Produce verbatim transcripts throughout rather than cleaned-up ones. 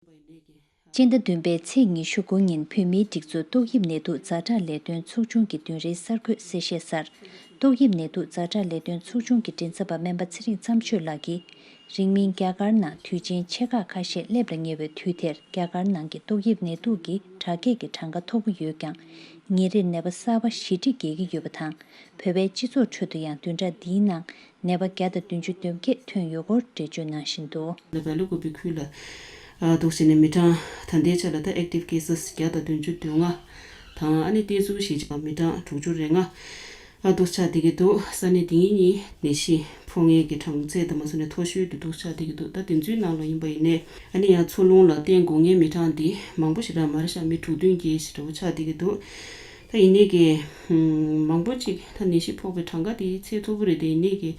སྤྱི་ཟླ་བདུན་པའི་ཚེས་ཉི་ཤུ་དགུ་ཉིན་བོད་མིའི་སྒྲིག་འཛུགས་ཏོག་དབྱིབས་ནད་དུག་ཛ་དྲག་ལས་དོན་ཚོགས་ཆུང་གི་བདུན་རེའི་གསར་འགོད་གསལ་བཤད་གསར། ཏོག་དབྱིབས་ནད་དུག་ཛ་དྲག་ལས་དོན་ཚོགས་ཆུང་གི་མགྲིན་ཚབ་པ་སྨན་པ་ཚེ་རིང་མཚམས་གཅོད་ལགས་ཀྱིས། རིང་མིན་རྒྱ་གར་ནང་དུས་ཆེན་ཆེ་ཁག་ཁ་ཤས་སླེབས་ལ་ཉེ་བའི་དུས་དེར། རྒྱ་གར་ནང་གི་ཏོག་དབྱིབས་ནད་དུག་གི་དྲག་སྐྱེད་ཀྱི་གྲངས་ཀ་མཐོ་པོ་ཡོད་ཀྱང་། ཉིན་རེར་ནད་པ་གསར་པ་བཞི་ཁྲི་བརྒལ་གྱི་ཡོད་པ་དང་། བོད་པའི་སྤྱི་ཚོགས་ཁྲོད་དུ་ཡང་བདུན་ཕྲག་འདིའི་ནང་ནད་པ་བརྒྱ་དང་བདུན་ཅུ་དོན་བརྒྱད་ཐོན་ཡོད་སྐོར་འགྲེལ་བརྗོད་གནང་བཞིན་འདུག་ལ་སྦེལ་ཀོབ་པའི་ཁུལ་ལ། ཨ་འདུག་བྱས་ནས་མི་གྲངས་ད་ལྟའི་ཆ་ལ་ད་ཨེག་ཊིབ་ཀེ་སི་བརྒྱ་དང་བདུན་ཅུ་དོན་ལྔ་དང་། ཨ་ནི་བསྟེན་གསོལ་ཞིག་བྱས་པ་མི་གྲངས་དྲུག་ཅུ་རེ་ལྔ། ཨ་འདུག་ཆགས་བསྡད་ཀྱི་འདུག་ས་གནས་དེ་གཉིས་ནི་ནད་གཞི་ཕོག་མཁན་གྱི་གྲངས་ཚད་དང་མ་སོ་ནས་མཐོ་ཤོས་དེ་འདུག་ཆགས་བསྡད་ཀྱི་འདུག་ད་དེ་ཚོའི་ནང་ལ་ཡིན་པ་ཡིན་ནའི། ཨ་ནི་ཡང་འཚོ་རླུང་ལ་བརྟེན་དགོས་མཁན་མི་གྲངས་འདི་མང་པོ་ཞེ་དྲག་མ་རེད་ཤག་མི་དྲུག་བདུན་བརྒྱད་ཞེ་དྲག་པོ་ཆགས་བསྡད་ཀྱི་འདུག་ད་ཡིན་ནའི་གི་ཧུམ། མང་པོ་ཅིག་ད་ནད་གཞི་ཕོག་པའི་གྲངས་ཀ་དེ་ཚད་མཐོ་པོ་རེད་དེ། ཡིན་ནའི་གི་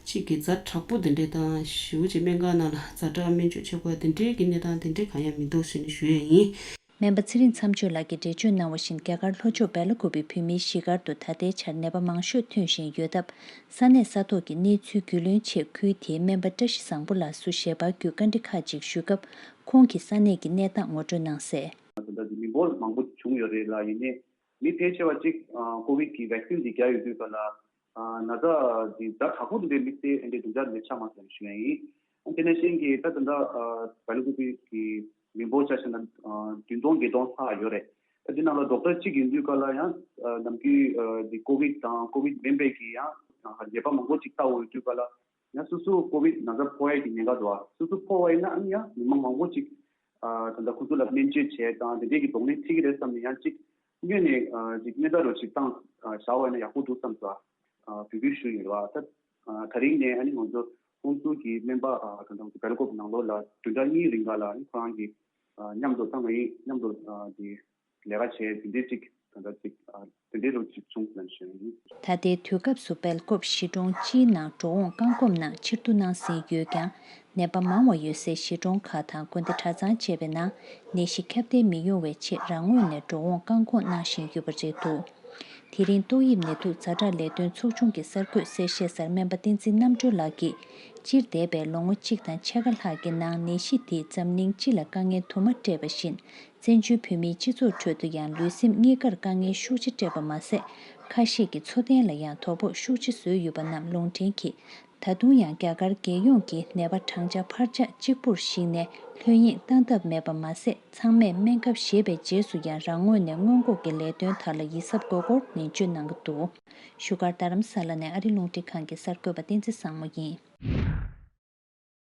ཅིག་གི་ཛ་དྲག་པོ་དེ་འདྲས་དང་། ཞེ་པོ་ཅིག་སྨན་ཁང་ནང་ལ་ཛ་དྲག་སྨན་བཅོས་བྱེད་དགོས་དེ་འདྲས་ཀྱི་གནས་སྟངས་དེ་འདྲས་གང་ཡང་མི་འདུག་ཟེར་ནས་ཞུ་ཡས་ཡིན། སྨན་པ་ཚེ་རིང་མཚམས་གཅོད་ལགས་ཀྱིས་འགྲེལ་བརྗོད་གནང་བ་བཞིན། རྒྱ་གར་ལྷོ་ཕྱོགས་སྦེལ་ཀོབ་པའི་བོད་མིའི་གཞིས་སྒར་དུ་ད་ལྟའི་ཆར་ནད་པ་མང་ཤོས་ཐོན་བཞིན་ཡོད་སྟབས། ས་གནས་ས་ཐོག་གི་གནས་ཚུལ་རྒྱུས་ལོན་ཆེད་ཁུལ་དེའི་སྨན་པ་བཀྲ་ཤིས་བཟང་པོ་ལགས་སུ་ཞལ་པར་བརྒྱུད་བཀའ་འདྲི་ཁག་ཅིག་ཞུས་སྐབས། ཁོང་གིས་ས་གནས་ཀྱི་གནས་སྟངས་ངོ་སྤྲོད་གནང་གསལ། ད་ལྟ་འདི་མི་འབོར་མང་པོ་བྱུང་ཡོད་རེད་ལ། ཡིན་ནའི་མི་ཕལ་ཆེ་བ་ཅིག་ཨ་ཀོ་བིད་ཀྱི་ཝེག་སིན་འདི་བརྒྱབ་ཡོད་དུས་ཀ་ལ། ཨ་ན་ཚ་འདི་ཛ་དྲག་པོ་འདི་འདྲའི་དམིགས་བསལ་འདི་འདྲའི་སྡུག་ཅག་འདི་འདྲ་ཆགས་མ་སོང་ཞུ་ཡ་ཡིན། ཨ་དེ་ནང་བཞིན་གྱི་ད་ད་ལྟ་ཨ་སྦེལ་ཀོབ་ཀྱི་མི་འབོར་ཆ་བཞག་ན་ཨ་བདུན་སྟོང་བརྒྱད་སྟོང་ལྷག་ཡོད་རེད། ཨ་དེ་ནང་ལ་ཌོག་ཊར་གཅིག་ཡིན་དུས་ཀ་ལ་ཡང་ཨ་ནམ་རྒྱུན་ཨ་འདི་ཀོ་བིད་དང་ཀོ་བིད་མིན་པའི་གི་ཡང་ཨ་ནད་པ་མང་པོ་ཅིག་ལྟ་འོང་ཡོད་དུས་ཀ་ལ། ཡང་སོ་སོ་ཀོ་བིད་ན་ཚ་ཕོག་ཡས་ཀྱི་ཉེན་ཁ་འདུག་ཨ། སོ་སོ་ཕོག་པ་ཡིན་ན་ཨ་ནི་ཡང་མི་མང་མང་པོ་ཅིག་ཨ་ད་ལྟ་ཁོ་ཚོ་ལ་སྨན་བཅོས་བྱས་དང་དེ་འདྲས་ཀྱི་གདོང་ལེན་འཁྲི་གི་རེད་བསམ་ནས། ཡང་ཅིག་སྔོན་ནས་ཨ་ཅིག་སྨན་ད་རུ་ཅིག་བཏང་ཨ་བཞག་པ་ཡིན་ན་ཡག་པོ་འདུག་བསམ་སོང་ཨ། ཨ་འབོད་སྐུལ་ཞུ་ཡིན་རེད་བ། ད་ཨ་ད་རིང་ནས་ཨ་ནི་ང་ཚོ་ཁོང་ཚོ་གི་སྨན་པ་ཨ་ད་ལྟ་སྦེལ་ཀོབ་ནང་ལོགས་ལ་བདུན་ཕྲག་གཉིས་རིང་ག་ལ་ཨ་ནི་ཁོ་རང་གི་ཨ་མཉམ་དུ་ད་ང་ཡིས་མཉམ་དུ་ཨ་དེ། ལས་ཀ་བྱས་དེ་འདྲའི་ཅིག་ད་ལྟ་ཅིག་ཨ་དེ་འདྲའི་རུ་ཅིག་བྱུང་ཟེར་ཞུ་ཡིན། ད་ལྟའི་དུས་སྐབས་སུ་སྦེལ་ཀོབ་གཞིས་གྲོང་སྤྱིའི་ནང་འགྲོ་འོང་བཀག་འགོག་ནང་ཕྱིར་བསྡུ་གནང་ཟིན་ཡོད་ཀྱང་། ནད་པ་མང་བ་ཡོད་སའི་གཞིས་གྲོང་ཁག་དང་དགོན་སྡེ་གྲྭ་ཚང་བཅས་པའི་ནང་ནད་གཞི་ཁྱབ་གདལ་མི་ཡོང་བའི་ཆེད་རང་ངོས་ནས་འགྲོ་འོང་བཀག་འགོག་གནང་བཞིན་ཡོད་པ་རེད་འདུག་དེ་རིང་ཏོག་དབྱིབས་ནད་དུག་ཛ་དྲག་ལས་དོན་ཚོགས་ཆུང་གི་གསར་འགོད་གསལ་བཤད་གསར། སྨན་པ་བསྟན་འཛིན་རྣམ་གྲོལ་ལགས་ཀྱིས། སྤྱིར་འདས་པའི་ལོ་ངོ་གཅིག་དང་ཕྱེད་ཀ་ལྷག་གི་ནང་ནད་གཞི་དེས་འཛམ་གླིང་སྤྱི་ལ་དཀའ་ངལ་དུ་མ་སྤྲད་པ་བཞིན། བཙན་བྱོལ་བོད་མིའི་སྤྱི་ཚོགས་ཁྲོད་དུ་ཡང་ལུས་སེམས་གཉིས་ཀར་དཀའ་ངལ་ཤུགས་ཆེ་སྤྲད་པ་མ་ཟད། ཁ་ཤས་ཀྱི་འཚོ་རྟེན་ལ་ཡང་དོ་ཕོག་ཤུགས་ཆེ་བཟོས་ཡོད་པ་རྣམས་ལུང་འདྲེན་གྱིས། ད་དུང་ཡང་རྒྱ་གར་རྒྱལ་ཡོངས་ཀྱི་ནད་པ་གྲངས་ཆ་འཕར་ཆག་གཅིག་པུར་གཞིགས་ནས་ལྷོད་གཡེང་བཏང་ཐབས་མེད་པ་མ་ཟད། ཚང་མས་སྨན་ཁབ་བཞེས་པའི་རྗེས་སུ་ཡང་རང་ངོས་ནས་སྔོན་འགོག་གི་ལས་དོན་དག་ལ་ཡིད་གཟབ་དགོས་སྐོར་ནན་བརྗོད་གནང་གི་འདུག་བཞུགས་སྒར་རྡ་རམ་ས་ལ་ནས་ཨ་རི་རླུང་འཕྲིན་ཁང་གི་གསར་འགོད་པ་བསྟན་འཛིན་བཟང་མོ་ཡིན།